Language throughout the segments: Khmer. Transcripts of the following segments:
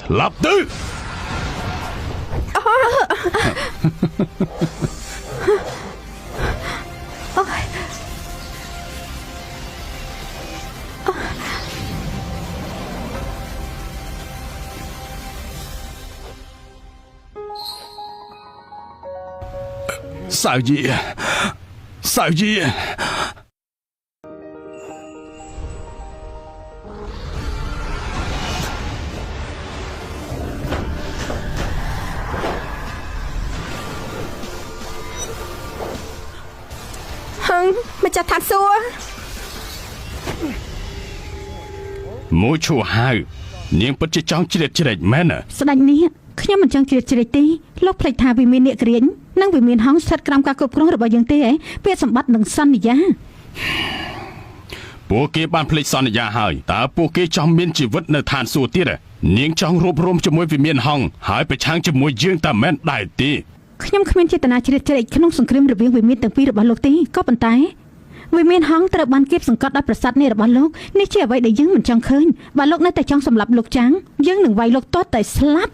ស្លាប់ទៅ សាវយីសាវយី ហឹងម្ចាស់ឋានសួគ៌ មួយឈូហៅនាងពិតជាចង់ជ្រៀតជ្រែកមែនណា ស្ដេចនេះខ្ញុំមិនចង់ជ្រៀតជ្រែកទេលោកភ្លេចថាវិមាននាគរាជនិងវិមានហង្សស្ថិតក្រោមការគ្រប់គ្រងរបស់យើងទេហ៎ពាក្យសម្បត្តិនិងសន្យា ពួកគេបានភ្លេចសន្យាហើយតើពួកគេចង់មានជីវិតនៅឋានសួគ៌ទៀតទេនាងចង់រួបរวมជាមួយវិមានហង្សហើយប្រឆាំងជាមួយយើងតែមែនដែរទេ ខ្ញុំគ្មានចេតនាជ្រៀតជ្រែកក្នុងសង្គ្រាមរវាងវិមានទាំងពីររបស់លោកទេក៏ប៉ុន្តែវិមានហង្សត្រូវបានគៀបសង្កត់ដោយប្រសាទនេះរបស់លោកនេះជាអ្វីដែលយើងមិនចង់ឃើញបើលោកនៅតែចង់សម្លាប់លោកចាងយើងនឹងវាយលោកទាល់តែស្លាប់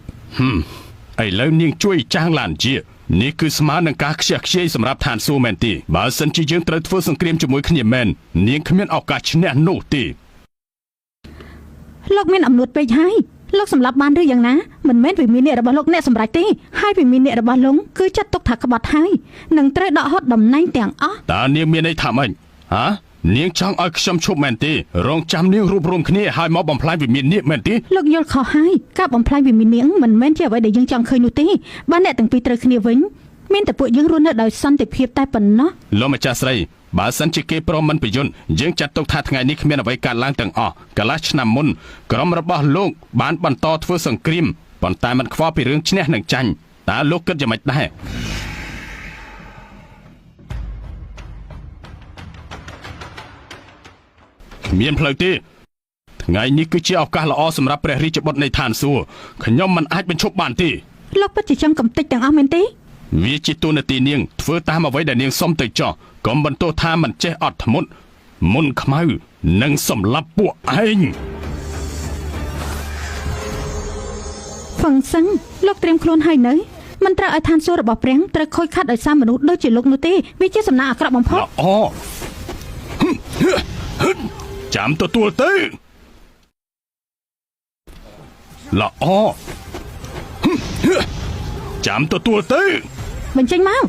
ឥឡូវនាងជួយចាងឡានជានេះគឺស្មើនឹងការខ្ជះខ្ជាយសម្រាប់ឋានសួគ៌មែនទេបើសិនជាយើងត្រូវធ្វើសង្គ្រាមជាមួយគ្នាមែននាងគ្មានឱកាសឈ្នះនោះទេ លោកមានអំណួតពេកហើយលោកសម្លាប់បានឬយ៉ាងណាមិនមែនវិមាននេះរបស់លោកអ្នកសម្រេចទេហើយវិមាននេះរបស់លោកគឺចាត់ទុកថាក្បត់ហើយនឹងត្រូវដកហូតតំណែងទាំងអស់ តើនាងមានន័យថាម៉េចហ៎នាងចង់ឲ្យខ្ញុំឈប់មែនទេរងចាំនាងរួបរวมគ្នាហើយមកបំផ្លាញវិមាននេះមែនទេ លោកយល់ខុសហើយការបំផ្លាញវិមាននាងមិនមែនជាអ្វីដែលយើងចង់ឃើញនោះទេបើអ្នកទាំងពីរត្រូវគ្នាវិញមានតែពួកយើងរស់នៅដោយសន្តិភាពតែប៉ុណ្ណោះ លោកម្ចាស់ស្រីបើសិនជាគេព្រមមិនប្រយ័ត្នយើងចាត់ទុកថាថ្ងៃនេះគ្មានអ្វីកើតឡើងទាំងអស់កន្លះឆ្នាំមុនក្រុមរបស់លោកបានបន្តធ្វើសង្គ្រាមប៉ុន្តែមិនខ្វល់ពីរឿងឈ្នះនិងចាញ់តើលោកគិតយ៉ាងម៉េចដែរគ្មានផ្លូវទេថ្ងៃនេះគឺជាឱកាសល្អសម្រាប់ព្រះរាជបុត្រនៃឋានសួគ៌ខ្ញុំមិនអាចបញ្ឈប់បានទេ លោកពិតជាចង់កំទេចទាំងអស់មែនទេ វាជាទូនាទីនាងធ្វើតាមអ្វីដែលនាងសុំទៅចោះកុំបន្ទោសថាមិនចេះអត់ធ្មត់មុនខ្មៅនឹងសម្លាប់ពួកឯង ហ្វឹងសឹងលោកត្រៀមខ្លួនហើយនៅមិនត្រូវឲ្យឋានសួគ៌របស់ព្រះត្រូវខូចខាតដោយសារមនុស្សដូចជាលោកនោះទេវាជាសំណាងអាក្រក់បំផុត ល្អចាំទទួលទៅល្អចាំទទួលទៅ បញ្ចេញមក